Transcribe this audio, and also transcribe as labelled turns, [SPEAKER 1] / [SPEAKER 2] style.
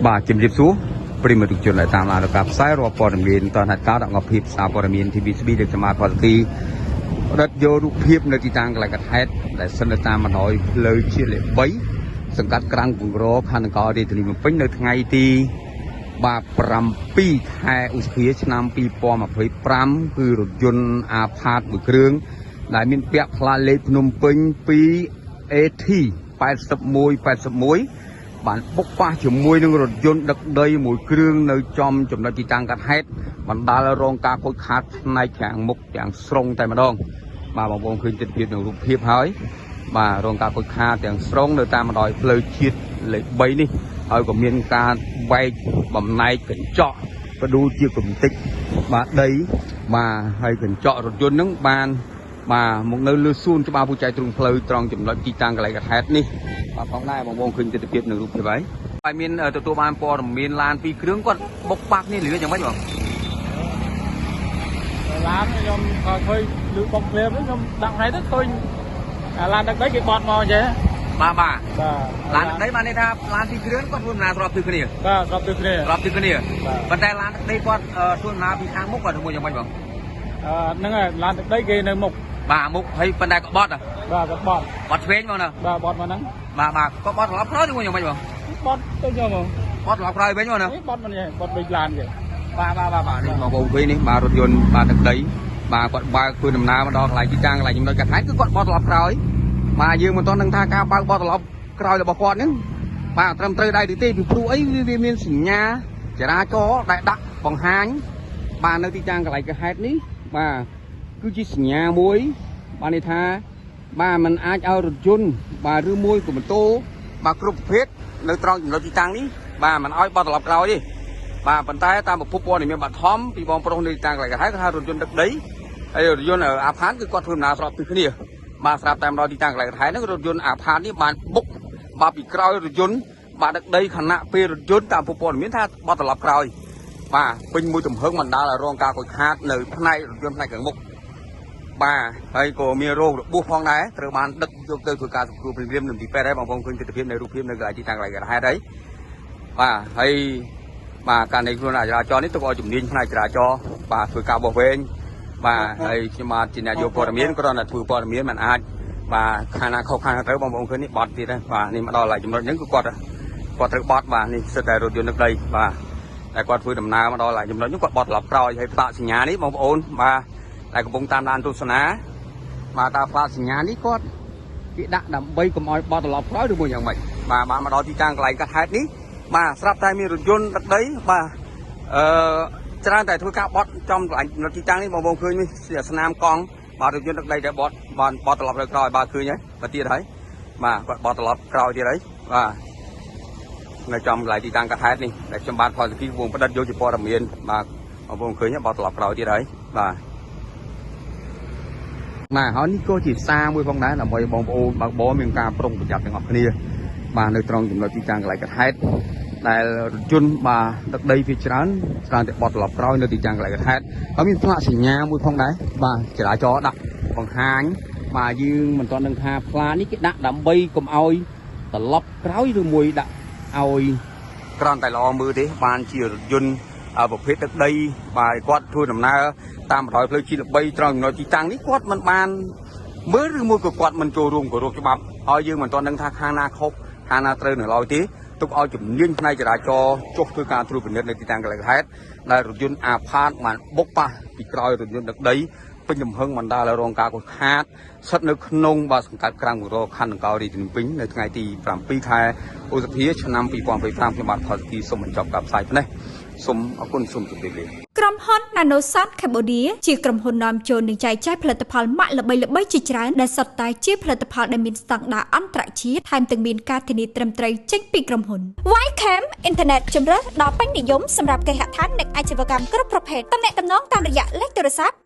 [SPEAKER 1] បាទជំរាបសួរប្រិយមិត្តทุกជនដែលតាមដានការផ្សាយរាល់ព័ត៌មានតនហេតុការណ៍ដល់ភាពសារព័ត៌មាន TVCB ដែលសមាផលគីផ្ដិតយករូបភាពនៅទីតាំងកន្លែងកថាេតុដែលសិននៅតាមបណ្ដោយផ្លូវជាតិលេខ3សង្កាត់ក្រាំងពង្រខណ្ឌនគររាជធានីភ្នំពេញនៅថ្ងៃទីបាទ7ខែឧសភាឆ្នាំ2025គឺរថយន្តអាផាតមួយគ្រឿងដែលមានពាក់ផ្លាកលេខភ្នំពេញ2 AT 81 81បានបុកប៉ះជាមួយនឹងរថយន្តដឹកដីមួយគ្រឿងនៅចំចំណុចទីតាំងកាត់ហេតុបណ្ដាលរងការខូចខាតផ្នែកខាងមុខទាំងស្រុងតែម្ដងបាទបងប្អូនឃើញទិដ្ឋភាពនៅរូបភាពហើយបាទរងការខូចខាតទាំងស្រុងនៅតាមបណ្ដោយផ្លូវជាតិលេខ3នេះហើយក៏មានការបែកបំណែកកញ្ចក់បឌូជាកំតិចបាទដីបាទហើយកញ្ចក់រថយន្តនឹងបានបាទមកនៅលើសួនច្បារពូចៃទ្រូងផ្លូវត្រង់ចំណុចទីតាំងកន្លែងកាត់ហេតុនេះបាទផងដែរបងប្អូនឃើញទិដ្ឋភាពនៅរូបភាពហើយហើយមានទទួលបានព័ត៌មានឡានពីរគ្រឿងគាត់បុកប៉ះគ្នាលឿនយ៉ាងម៉េចបង
[SPEAKER 2] ឡានខ្ញុំក៏ឃើញលឺបុកភ្លាមខ្ញុំដាក់ថ្ងៃទៅឃើញអាឡានដឹកដីគេបត់មកចេះ
[SPEAKER 1] បាទបាទ
[SPEAKER 2] បាទ
[SPEAKER 1] ឡានដឹកដីបានន័យថាឡានពីរគ្រឿងគាត់ធ្វើដំណើរស្របទិសគ្នា
[SPEAKER 2] បាទស្របទិសគ្នា
[SPEAKER 1] ស្របទិសគ្នាប៉ុន្តែឡានដឹកដីគាត់ធ្វើដំណើរពីខាងមុខគាត់ធ្វើយ៉ាងម៉េចបង
[SPEAKER 2] អឺហ្នឹងហើយឡានដឹកដីគេនៅមុខ
[SPEAKER 1] បាទមុខហើយប៉ុន្តែក៏បត់
[SPEAKER 2] បាទគាត់បត់
[SPEAKER 1] បត់ឆ្វេងបងណា
[SPEAKER 2] បាទបត់មកហ្នឹង
[SPEAKER 1] បាទបាទគាត់បត់ត្រឡប់ក្រោយឬមួយយ៉ាងម៉េចបង
[SPEAKER 2] បត់ទៅយកមក
[SPEAKER 1] បត់ត្រឡប់ក្រោយវិញបងណា
[SPEAKER 2] បត់មកនេះបត់ដូចឡានគេ
[SPEAKER 1] បាទបាទបាទបាទនេះបងប្អូនឃើញនេះបាទរថយន្តបាទទឹកដីបាទគាត់បើកធ្វើដំណើរមកដល់កន្លែងទីតាំងកន្លែងចំណុចកាត់ហេតុគឺគាត់បត់ត្រឡប់ក្រោយបាទយើងមិនទាន់ដឹងថាការបើកបត់ត្រឡប់ក្រោយរបស់គាត់ហ្នឹងបាទត្រឹមត្រូវដែរឬទេពីព្រោះអីវាមានសញ្ញាចរាចរណ៍ដែលដាក់បង្ហាញបាទនៅទីតាំងកន្លែងកាត់ហេតុនេះបាទគឺជាសញ្ញាមួយបាទន័យថាបាទมันអាចឲ្យរថយន្តបាទឬមួយក៏ម៉ូតូបាទគ្រប់ប្រភេទនៅត្រង់ចំណុចទីតាំងនេះបាទมันឲ្យបត់ត្រឡប់ក្រោយទេបាទប៉ុន្តែតាមប្រភពព័ត៌មានបឋមពីបងប្រុសនៅទីតាំងកន្លែងកថាថារថយន្តដឹកដីហើយរថយន្តអាផានគឺគាត់ធ្វើដំណើរស្របទិសគ្នាបាទស្រាប់តែមកដល់ទីតាំងកន្លែងកថាហ្នឹងរថយន្តអាផាននេះបានបុកបាទពីក្រោយរថយន្តបាទដឹកដីខណៈពេលរថយន្តតាមប្រភពព័ត៌មានថាបត់ត្រឡប់ក្រោយបាទពេញមួយទំហឹងបណ្ដាលឲ្យរងការខូចខាតនៅផ្នែករថយន្តផ្នែកខាងមុខបាទហើយក៏មានរោគរបួសផងដែរត្រូវបានដឹកយកទៅធ្វើការសង្គ្រោះភ្លាមៗនៅទីពេទ្យហើយបងប្អូនឃើញទិដ្ឋភាពនៅរូបភាពនៅកន្លែងទីតាំងកន្លែងកថាហើយបាទហើយបាទការនៃខ្លួនចរាចរណ៍នេះទុកឲ្យជំនាញផ្នែកចរាចរណ៍បាទធ្វើការបោះវែងបាទហើយខ្ញុំបាទជាអ្នកយកព័ត៌មានគ្រាន់តែធ្វើព័ត៌មានมันអាចបាទខាងណាខុសខាងណាត្រូវបងប្អូនឃើញនេះបត់ទៀតហើយបាទនេះមកដល់កន្លែងចំណុចហ្នឹងគឺគាត់គាត់ត្រូវបត់បាទនេះសិតតែរថយន្តដឹកដីបាទតែគាត់ធ្វើដំណើរមកដល់កន្លែងចំណុចហ្នឹងគាត់បត់ត្រឡប់ក្រោយហើយផ្លាកសញ្ញានេះបងប្អូនបាទដែលកំពុងតាមដានទស្សនាបាទតើផ្លាកសញ្ញានេះគាត់គេដាក់ដើម្បីកុំឲ្យបត់ត្រឡប់ក្រោយឬមួយយ៉ាងម៉េចបាទបានមកដល់ទីតាំងកន្លែងកាត់ហេតុនេះបាទស្រាប់តែមានរថយន្តដឹកដីបាទអឺច្រើនតែធ្វើការបត់ចំកន្លែងនៅទីតាំងនេះបងប្អូនឃើញនេះស្នាមកង់បាទរថយន្តដឹកដីតែបត់បានបត់ត្រឡប់ទៅក្រោយបាទឃើញហើយបាទទៀតហើយបាទគាត់បត់ត្រឡប់ក្រោយទៀតហើយបាទនៅចំកន្លែងទីតាំងកាត់ហេតុនេះដែលខ្ញុំបាទផលសគីកំពុងផ្ដិតយកជាព័ត៌មានបាទបងប្អូនឃើញបត់ត្រឡប់ក្រោយទៀតហើយបាទបាទហើយនេះក៏ជាសារមួយផងដែរដើម្បីបងប្អូនបើកបរមានការប្រុងប្រយ័ត្នទាំងអស់គ្នាបាទនៅត្រង់ចំណុចទីតាំងកន្លែងកាត់ហេតុដែលរថយន្តបាទដឹកដីវាច្រើនច្រើនតែបត់ត្រឡប់ក្រោយនៅទីតាំងកន្លែងកាត់ហេតុហើយមានផ្លាកសញ្ញាមួយផងដែរបាទចរាចរណ៍ដាក់បង្ហាញបាទយើងមិនទាន់ដឹងថាផ្លាកនេះគេដាក់ដើម្បីកុំឲ្យត្រឡប់ក្រោយឬមួយដាក់ឲ្យក្រំតែល្អមើលទេបានជារថយន្តប្រភេទទឹកដីបាទគាត់ធ្វើដំណើរតាមបណ្ដោយផ្លូវជាតិល្បីត្រង់ចំណុចទីតាំងនេះគាត់មិនបានមើលឬមួយក៏គាត់មិនចូលរួមគោរពច្បាប់ហើយយើងមិនទាន់ដឹងថាខាងណាខុសខាងណាត្រូវនៅឡើយទេទុកឲ្យជំនាញផ្នែកចរាចរណ៍ចុះធ្វើការត្រួតពិនិត្យនៅទីតាំងកន្លែងហេតុដែលរថយន្តអាផាតបានបុកប៉ះពីក្រោយរថយន្តដឹកដីពេញទំហឹងបណ្ដាលឲ្យរងការខូចខាតស្ថិតនៅក្នុងបាទសង្កាត់ក្រាំងគរខណ្ឌដង្កោរាជធានីភ្នំពេញនៅថ្ងៃទី7ខែឧសភាឆ្នាំ2025ខ្ញុំបាទផលសគីសូមបញ្ចប់ការផ្សាយប៉ុណ្ណេះសូមអរគុណសូមជម្រាបលា
[SPEAKER 3] ក្រុមហ៊ុន Nanosan Cambodia ជាក្រុមហ៊ុននាំចូលនិងចែកចាយផលិតផលម៉ាកល្បីៗជាច្រើនដែលសុទ្ធតែជាផលិតផលដែលមានស្តង់ដារអន្តរជាតិថែមទាំងមានការធានាត្រឹមត្រូវចេញពីក្រុមហ៊ុន Ycam អ៊ីនធឺណិតជម្រើសដ៏ពេញនិយមសម្រាប់គេហដ្ឋាននិងអាជីវកម្មគ្រប់ប្រភេទទំនាក់ទំនងតាមរយៈលេខទូរស័ព្ទ